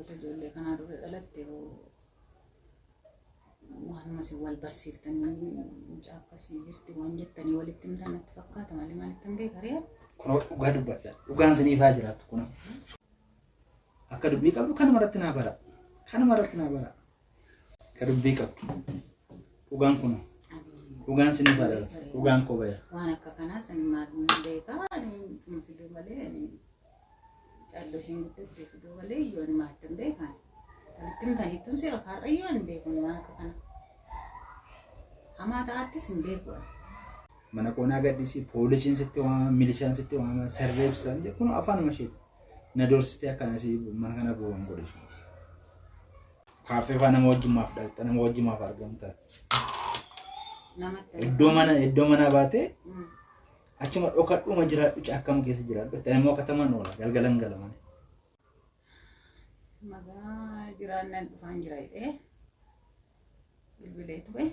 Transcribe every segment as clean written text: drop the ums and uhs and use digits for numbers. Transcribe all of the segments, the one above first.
Dhaloota ijoollee kanaa dura dhalatte waanuma isin wal barsiiftanii mucaa akkasii jirti waan jettanii walitti himtan natti fakkaata malee maalitti hin beeka ree? Kunoo dhugaa dubbadha. Dhugaan isiniif haa jiraattu kunoo. Akka dubbii qabdu kanuma irratti naa bara. Kanuma irratti naa bara. Akka dubbii qabdu. Dhugaan kunoo. Dhugaan isiniif haa dhalatu. Dhugaan koo baya. Waan akka kanaas ani maal hin beekaa ani tuma fiduu malee ani calloo isheen guddatte fiduu malee iyyuu ani maalitti hin beekaan. Walitti himtaniittuun seera kaarrayyuu ani beeku waan akka kana. Hamaa ta'attis hin beeku ani. Mana koo naa gadhiisi, poolisiin sitti waama, milishaan sitti waama, sarreebsaan jedhu kun afaanuma isheeti. Na doorsistee akkana asii mana kana bu'uun godhe isheen. Kaaffee faa nama wajjin maaf dhaqxa, nama wajjin maaf argamta. Namatti Iddoo manaa baatee achuma dhokadhuma jiraadhu caakkama keessa jiraadhu. Ani immoo katamaan oola galgalan gala mana. Magaa jiraannaan dhufaan jira jedhee bilbilee ture.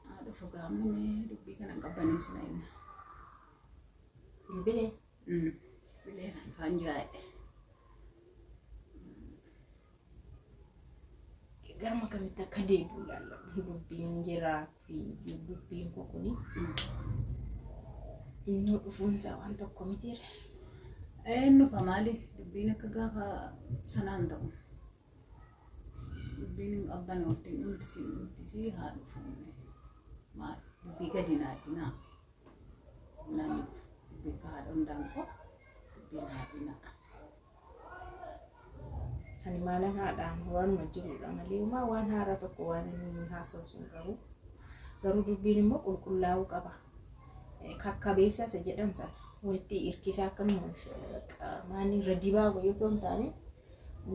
Haa dhufu gaamni dubbii kana hin qabbaneessina inni. Bilbilee. Bilbilee dhufaan jira jedhee. Garuma kamitti akka deebi'u ilaalla. Dubbiin jiraa fi dubbiin koo kuni innoo dhufuunsaa waan tokko mitiire. Een dhufa maali dubbiin akka gaafa sanaan ta'u. Dubbiin hin qabbanoofti hin dhumtisi hin dhumtisi haa dhufu. Maal dubbii gadi naa dhinaa. Naan dubbii akka haadha hundaan koo dubbii naa dhinaa. Ani maalan haadhaan waanuma jirudha malee homaa waan haaraa tokko waan inni haasa'u hin qabu. Garuu dubbiin immoo qulqullaa'uu qaba. Kakkabeessaa isa jedhan sana walitti hirkisaa akkanuma maanni irra dibaa wayii otoo hin taane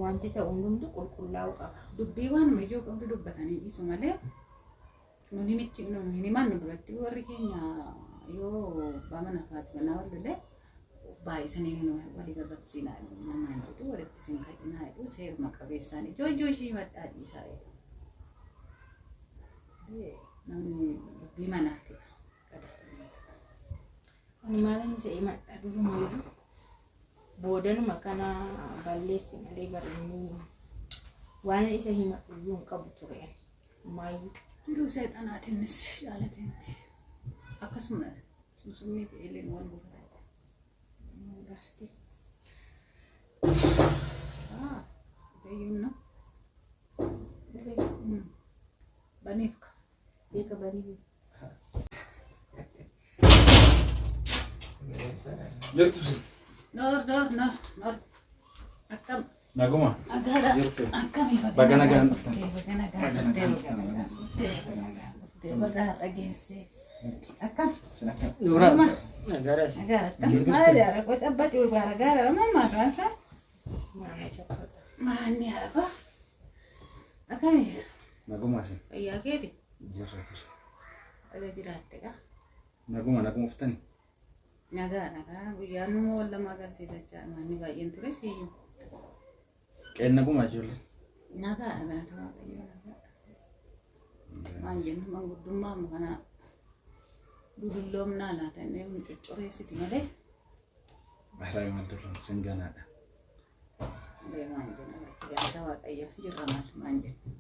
wanti ta'u hundumtu qulqullaa'uu qaba. Dubbii waanuma ijoo qabdu dubbatanii dhiisu malee nun himichi nun hin himannu duratti warri keenya yoo abbaa manaa fi haati manaa wal lolee baay'isanii nu walii arrabsiinaa namaan jedhu walitti isin kadhinaa jedhu seeruma qabeessaan ijoo ijoo ishii himadhaa dhiisaa jedhu. Namni dubbii manaatidha. Ani maalan isa himadha durumayyuu boodanuma kana balleessi malee bara inni waan isa himadhu iyyuu hin qabu ture ani ammayyuu. Jiruu seexanaatiinis jaalateetti. Akkasuma sumsummii fi eeleen wal gufatan. Gaasti. Ah, beeyyoon na. Baniif ka. Beeka banii. Jirtu si. Noor noor noor noor. Akkam. Naguma. Nagaadha. Jirtu. Akkami Baga nagaan dhuftan. Baga nagaan Baga dhuftee. nagaan Baga nagaan dhuftee. Baga nagaan dhuftee. Baga har'a geessee. Akkam. Sin akkam. Nuuraa. Naguma. Nagaadhaas. Nagaadha. Akkam. Maali har'a cabbati gaara gaara moo maal waansa? Maama cabbata. Maanni har'a Akkami. Naguma sin. Fayyaa keeti. Jirra jirra. Baga jiraatte gaa. Naguma naguma uftani. Nagaa nagaa guyyaan nu wal lama agarsiisachaa maanni baay'een ture siyyuu. Qeen naguma ijoollee. Nagaa galata waaqayyoo nagaa. Waan jennu manguddummaa amma kana dudulloomnaa laata inni nu coccoreessiti malee. Bahraa maal duraan sin ganaadha. Malee waan jennu bakki galata waaqayyoo jirra maal waan jennu.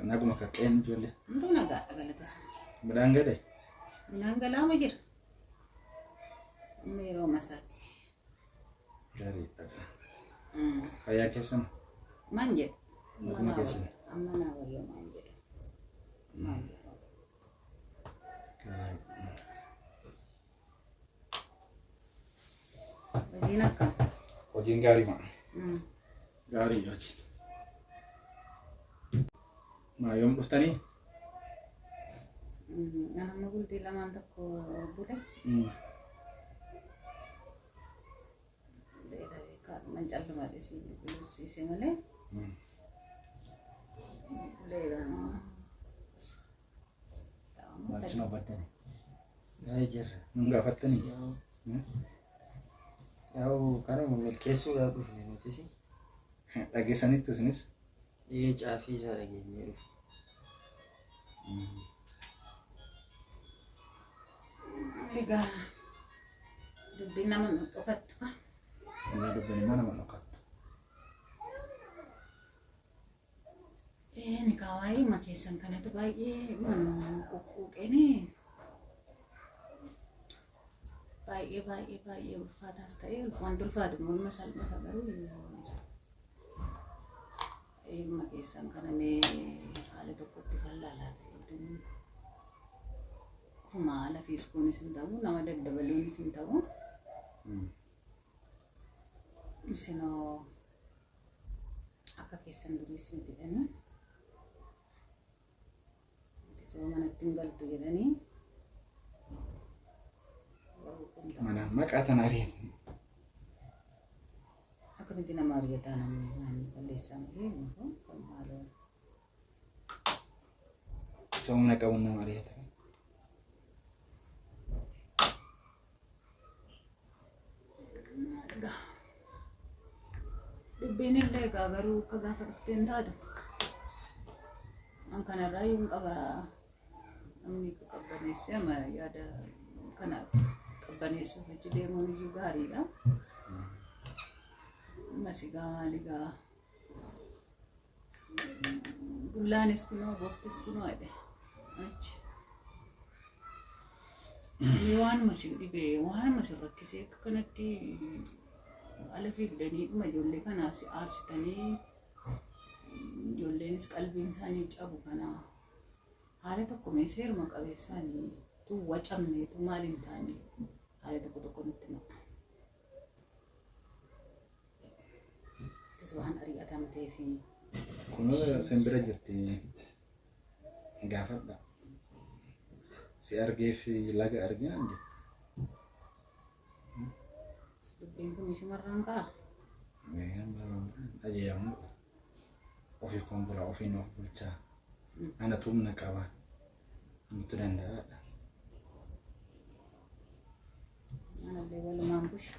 Naguma ka qeen ijoollee. Hunduu nagaadha galata isaa. Midhaan gade. Midhaan galaama jira. Amma yeroo masaati. Gaariidha. Fayyaa keessan. Maan jedhu. Naguma keessan. Amma naa wayyoo maan jedhu. Maan jedhu. Gaariidha. Hojiin akkam. Hojiin gaarii maa? Gaarii hojii. Maa yoom dhuftanii? Nama bultii lamaan tokko bule. Beela beekaa dhuman calluma dhisii bilbilsiise malee. Buleera. Maal sin hubattanii? Gaa'ee jirra. Nun gaafattanii? Yaa'u kanuma milkeessuudhaaf dhufne nutis. Dhageessaniittu isinis? Dhiyee caafii isaa dhageenyee dhufne. Egaa dubbiin nama nu dhokattu kan. Inni dubbiin immoo nama dhokattu. Ni kawaayima keessan kanatu baay'ee quqquuqeen baay'ee baay'ee baay'ee ulfaataas ta'e wanti ulfaatu immoo ilma salphata garuu ilma keessan kana mee haala tokkotti kan laalaa ta'e kuma haala fiiskuunis hin ta'u nama daddabaluunis hin ta'u isinoo akka keessan duriis miti jedhanii ittisoo manatti hin galtu jedhanii garuu kun ta'a. Mana maqaa tana ari'atan. Akkamitti nama ari'ataa namni waan balleessaa malee kun kan maaloo Isa humna qabuun nama ari'ata. Egaa dubbiin illee egaa garuu akka gaafa dhuftee hin taatu. An kanarraa iyyuu hin qaba. Namni qabbaneessee ama yaada kana qabbaneessuuf achi deemuun iyyuu gaariidha. Ammas egaa maal egaa bullaanis kunoo boftis kunoo jedhe achi. Inni waanuma isin dhibee waanuma isin rakkisee akka kanatti ala fiigdanii dhuma ijoollee kanaas aarsitanii ijoolleenis qalbiin isaanii cabu kana haala tokko mee seeruma qabeessaanii tu wacamne tu maal hin taane haala tokko tokko nutti hima. Ittis waan ari'atamtee fi Kunoo simbira jirti gaafadha. Si argee fi laga arginaan jetti. Dubbiin kun ishumarraan ka'a. Ajajamuudha. Ofii koon bulaa ofiin of bulchaa. Anatu humna qaba. Anatu danda'aadha. Anallee walumaan busha.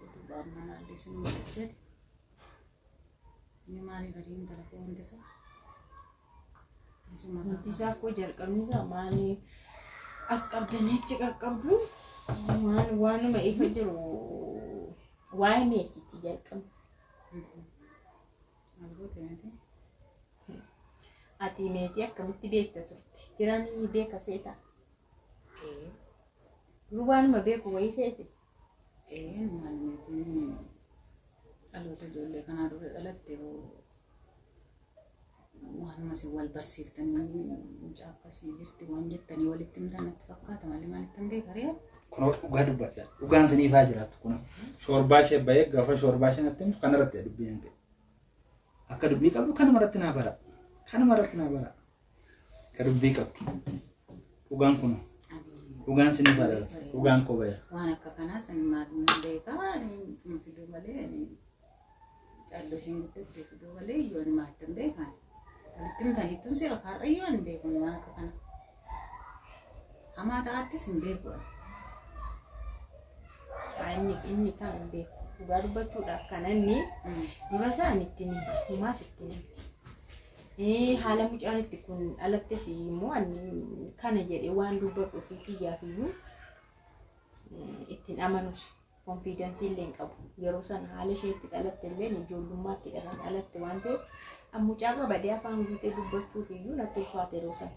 Utubaan manaallee isin mul'achaa. Inni maaliif adii intala koo wanti isaa? Wanti isaa akkoo jalqabni isaa maali as qabdanii achi qaqqabdu waan waanuma ifa jiru waa'ee meetiitti jalqabni. Maal goote meetii? Ati meetii akkamitti beekta turte? Jiranii beeka seeta? Ee. Duruu waanuma beeku wayii seete? Ee, maal meetiin dhaloota ijoollee kanaa dura dhalatte waanuma isin wal barsiiftanii mucaa akkasii jirti waan jettanii walitti himtan natti fakkaata malee maalitti hin beeka ree? Kunoo dhugaa dubbadha. Dhugaan isiniif haa jiraattu kunoo. Shoorbaa ishee bahee gaafa shoorbaa ishee natti himtu kanarratti dubbii hin qabu. Akka dubbii qabdu kanuma irratti naa bara. Kanuma irratti naa bara. Akka dubbii qabdu. Dhugaan kunoo. Dhugaan isiniif haa jiraattu. Dhugaan koo baya. Waan akka kanaas ani maal hin beekaa ani fiduu malee ani calloo isheen guddatte fiduu malee iyyuu ani maalitti hin beekaan. Walitti himtaniittuun si akaarra iyyuu ani beeku waan akka kana. Hamaa ta'attis hin beeku ani. Inni kan hin beeku. Dhugaa dubbachuudhaaf kan inni dura isaan ittiin himne humaas ittiin himne. Haala mucaan itti kun dhalattes immoo ani kana jedhee waan dubbadhu ofii kiyyaaf iyyuu ittiin amanus konfiidensii illee hin qabu. Yeroo sana haala ishee itti dhalatte illee ijoollummaatti kan dhalatte waan ta'eef mucaa qabadee afaan guutee dubbachuuf iyyuu natti ulfaate yeroo sana.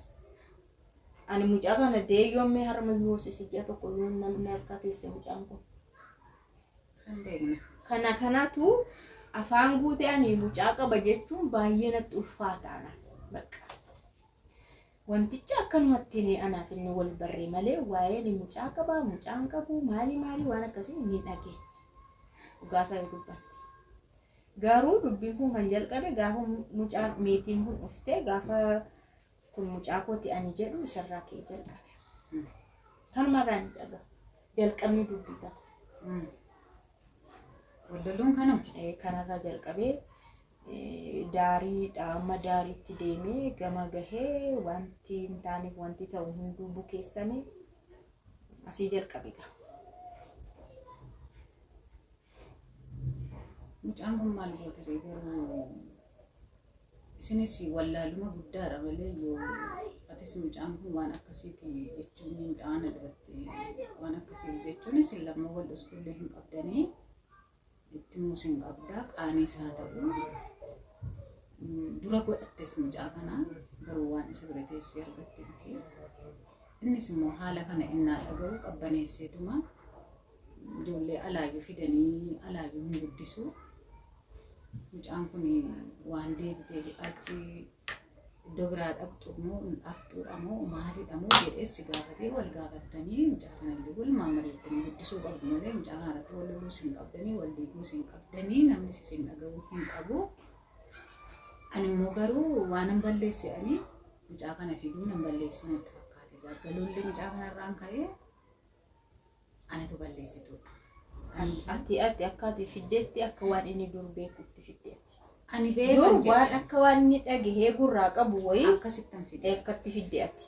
Ani mucaa kana deeyyoo ammee harma yoo hoosise ji'a tokko yoo namni harka teesse mucaan kun. San beekna. Kana kanatu afaan guutee ani mucaa qaba jechuun baay'ee natti ulfaata anaaf. Bakka. Wantichi akkanumatti anaaf inni wal barree malee waa'ee ni mucaa qaba mucaan qabu maali maali waan akkasii ni dhageenye. Dhugaasaa yoo dubbanne. Garuu dubbiin kun kan jalqabe gaafa mucaa meetiin kun dhuftee gaafa kun mucaa kooti ani jedhu isarraa ka'ee jalqabe. Kanumarraa ni dhaga. Jalqabni dubbii kana. Wal loluun kanuma. Kanarraa jalqabee daarii amma daariitti deemee gama gahee wanti hin taaneef wanti ta'u hunduu bukeessame asii jalqabe gaa. Mucaan kun maal goote ree garuu Isinis wallaaluma guddaadha malee yoo atis mucaan kun waan akkasiiti jechuun mucaan duratti waan akkasiiti jechuun isin lamma wal dhoskuullee hin qabdanii itti muus hin qabdaa qaaniis haa ta'u dura godhattes mucaa kana garuu waan isa bira teessee argatte miti. Innis immoo haala kana innaa dhaga'u qabbaneesseetuma ijoollee alaayyuu fidanii alaayyuu hin guddisu. Mucaan kun waan deebitee achi iddoo biraa dhaqxu moo dhaqxuudha moo maalidha moo jedhee si gaafatee wal gaafattanii mucaa kanallee walumaan mari'attanii guddisuu qabdu malee mucaa kanarratti wal loluus hin qabdanii wal diiguus hin qabdanii namni isin dhaga'uu hin qabu. Ani immoo garuu waan hin balleesse ani mucaa kana fiduu nan balleesse natti fakkaate. Gaggaloollee mucaa kanarraan ka'ee anatu balleessituudha. Ati akka ati fiddeetti akka waan inni dur beekutti fiddeetti. Ani Dur beekan waan jedhe akka waan inni dhagahee gurraa qabu wayii akkasittan fide. akkatti fidde ati.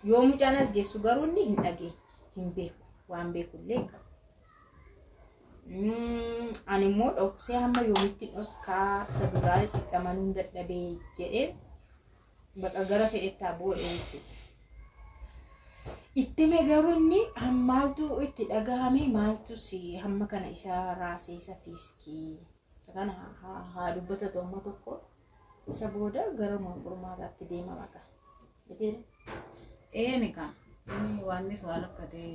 Yoo mucaan as geessu garuu inni hin dhageenye hin beeku waan beekullee hin qabu. Ani immoo dhoksee hamma yoomitti dhoskaa isa duraa sitti amanuun dadhabee jedhee baqa gara fedhetti haa bu'u jechuudha. Itti hime garuu inni maaltu itti dhagahame maaltu si hamma kana isa raasee isa fiiskii isa kana haa dubbatatu amma tokko isa booda gara furmaataatti deema maqaa. Jedheera. Eeni kaa inni waannis waan rakkatee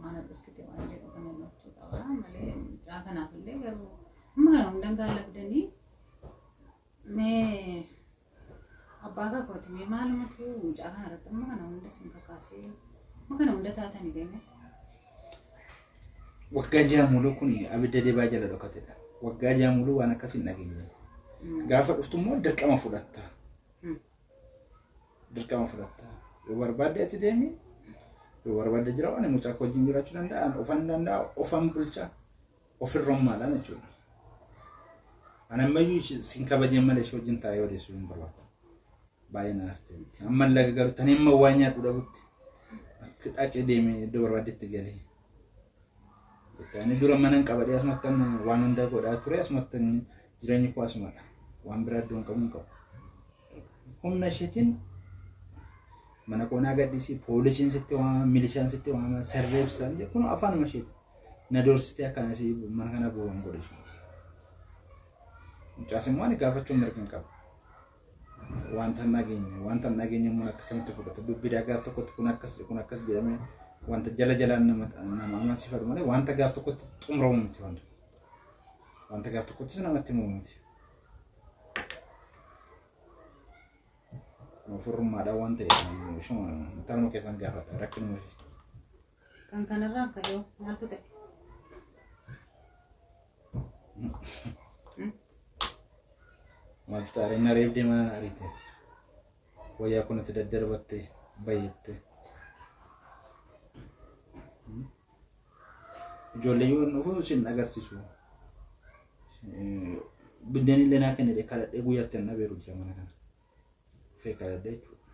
maana dhoskite waan jedhu kana gochuu qaba malee mucaa kanaaf illee garuu amma kana hundaan gaallabdanii mee abbaa kakooti mee maalumatu mucaa kana irratti amma kana hunda sin kakaasee amma kana hunda taatanii deeme. Waggaa ja'a muluu kun abidda dibaa jala dhokatedha. Waggaa ja'a muluu waan akkas hin dhageenye. Gaafa dhuftu immoo dirqama fudhatta. Dirqama fudhatta. Yoo barbaadde ati deemi. Yoo barbaadde jira waan mucaa koo wajjin jiraachuu danda'a. Ofan danda'a. Ofan bulcha. Ofirrummaadhaan jechuudha. Ani ammayyuu sin kabajeen malee ishee wajjin taa'ee odeessuu hin barbaadu. Baay'ee na haftee miti. Amma laga garuu tani amma waan nyaadhu dhabutti akka dhaqee deemee iddoo barbaaddetti galee. Ani dura mana hin qabadhee asumattan waan hunda godhaa ture asumattan jireenyi koo asumadha. Waan biraa iddoo hin qabu hin qabu. Humna isheetiin mana koo naa gadhiisi poolisiin sitti waama milishaan sitti waama sarreebsaan jedhu kun afaanuma isheeti. Na doorsitee akkana asii mana kana bu'uun godhe sun. Mucaas immoo ani gaafachuun mirga hin qabu. Wanta hin dhageenye wanta hin dhageenye immoo natti akkamitti fudhata dubbidaa gaaf tokkotti kun akkas kun akkas jedhamee wanta jala jalaan nama nama amansiifatu malee wanta gaaf tokkotti xumuramu miti wanta. Wanta gaaf tokkottis namatti himamu miti. Kun ofirrummaadhaan waan ta'eef ishuma intaluma keessan gaafadha rakkinuma ishee. Kan kanarraa ka'ee maaltu ta'e? Maaltu ta'e na reebdee mana na ariite. Wayyaa kun itti daddarbatte bayyette. Ijoollee yoo dhufu isin agarsiisu. Biddeen illee naa kennite kadhadhee guyyaatti hin dhabeeru jira mana kana. Dhufee kadhadhee jechuudha.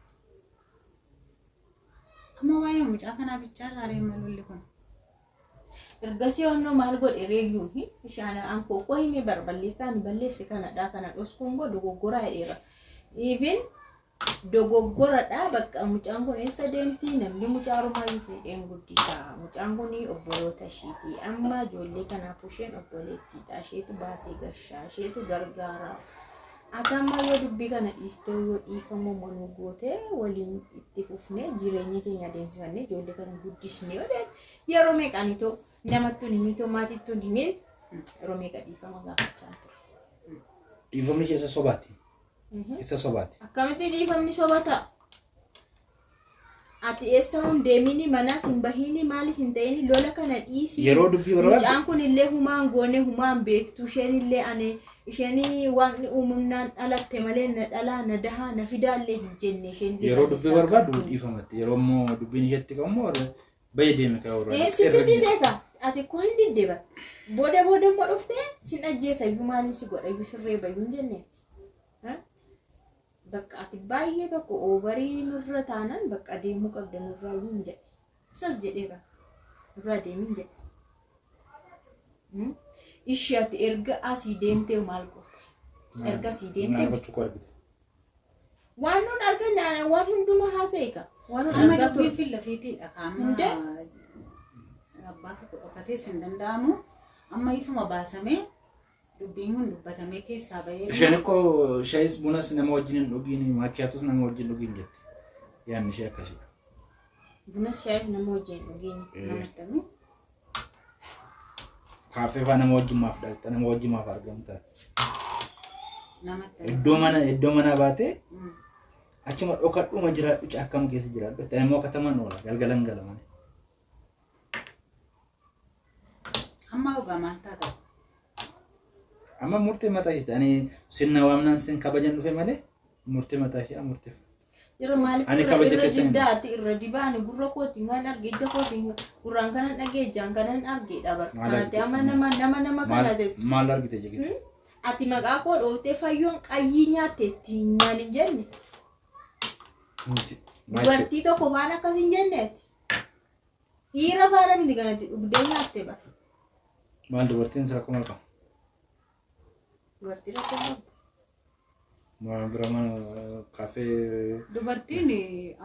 Amma waa'ee mucaa kanaa bichaa laaree malulli kun. Ergasii onnoo maal godhe reeyyuu bishaan ankookoo himee barballeessaa ani balleesse kanadha kana dhoskuun koo dogoggoraa jedheera. Even dogoggoradha bakka mucaan kun eessa deemti namni mucaa Oromaayyuu fuudheen guddisa. Mucaan kun obboloota isheeti. Amma ijoollee kanaaf isheen obboleettiidha. Isheetu baasee gashaa isheetu gargaara. Ati amma yoo dubbii kana dhiistee yoo dhiifama manuu gootee waliin itti fufnee jireenya keenya adeemsifannee ijoollee kana guddisnee yoo ta'e yeroo meeqaan itoo namattu hin himin itoo maatittu hin himin yeroo meeqa dhiifama gaafachaa ture. Dhiifamni ishee isa sobaati. Isa sobaati. Akkamitti dhiifamni soba ta'a? Ati eessa hin deemini manas hin bahini maalis hin ta'ini lola kana dhiisi. Yeroo dubbii barbaadde Mucaan kun illee humaan goone humaan beektu isheen illee ani isheen waan uumamnaan dhalatte malee na dhalaa na dahaa na fidaa illee hin jenne isheen illee yeroo dubbii balleessaa barbaaddu qabdu. dhiifamatti. Yeroo immoo dubbiin isheetti qabu immoo bayyee deeme kan barbaadde. Situ didee ka ati koo hin diddee bara. Booda booda immoo dhuftee sin ajjeesa iyyuu maaliin si godha iyyuu sirree bayyuu hin jenneeti. Bakka ati baay'ee tokko oobarii nurra taanan bakka deemuu qabda nurraa iyyuu hin jedhe. Isas jedheera. Nurraa deemiin jedhe. Ishee ati erga asii deemtee maal goota? Ergasii deemte. Maal gochuu koo argite? Waan nun arganne waan hundumaa haaseeka. Waan nun Amma argaa dubbiin turre. filla fiitiidha kaama Hundee? abbaa kakuu dhokatees hin danda'amu. Amma ifuma baasamee dubbiin kun dubbatamee keessaa bahee. Isheen ikkoo shaayis bunas nama wajjin hin dhugiin maakiyaatus nama wajjin dhugiin jetti. Yaadni ishee akkasidha. Bunas shaayis nama wajjin dhugiin. Namatti himi. Kaaffee faa nama wajjin maaf dhaqxa nama wajjin maaf argamta. Namatti himi. Iddoo mana baatee Mm. achuma dhokadhuma jiraadhu caakkama keessa jiraadhu. Itti immoo katamaan oola galgalan gala malee. Amma ogaa maal taata? Amma murtee mataa isheeti. Ani sin na waamnaan sin kabajan dhufe malee murtee mataa ishee murteeffatti. Yeroo maaliif Ani irra kabaja irra keessa hin dibdaati irra dibaani gurra kootiin kan arge ija kootiin gurraan kanan dhagee ijaan kanan argeedha bar. Maal Kanatti argite? amma nama nama nama Maal kana maal argite jegete? Ati maqaa koo dhooftee fayyoon qayyii nyaatte ittiin naan hin jenne. Dubartii tokko faana akkas hin jenneeti. Dhiira faana miti kanatti dhugdee nyaatte bara. Maal dubartiin sira akkuma qaba? Dubartii rakkoo qabdu. Maal bira mana kaaffee Dubartiin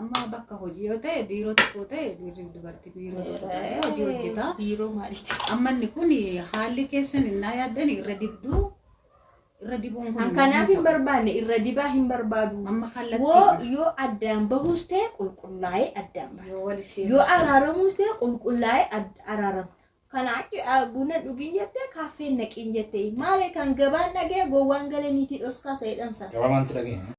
amma bakka hojii yoo ta'e biiroo tokko ta'e dhiirri dubartii biiroo tokko ta'e hojii hojjeta. Biiroo maaliiti? Amma inni kun haalli keessan innaa yaaddan irra dibduu irra dibuun kun An kanaaf hin barbaanne irra dibaa hin barbaadu. Amma Woo kallattii yoo addaan bahuus ta'e qulqullaa'ee addaan baha. yoo walitti Yoo araaramuus ta'e qulqullaa'ee araarama. Kana achi buna dhugiin jettee kaaffeen naqiin jettee maali kan gabaan dhagee gowwaan galaniitii dhoskaa sa'edhan sana. gabaa maaltu dhageenya?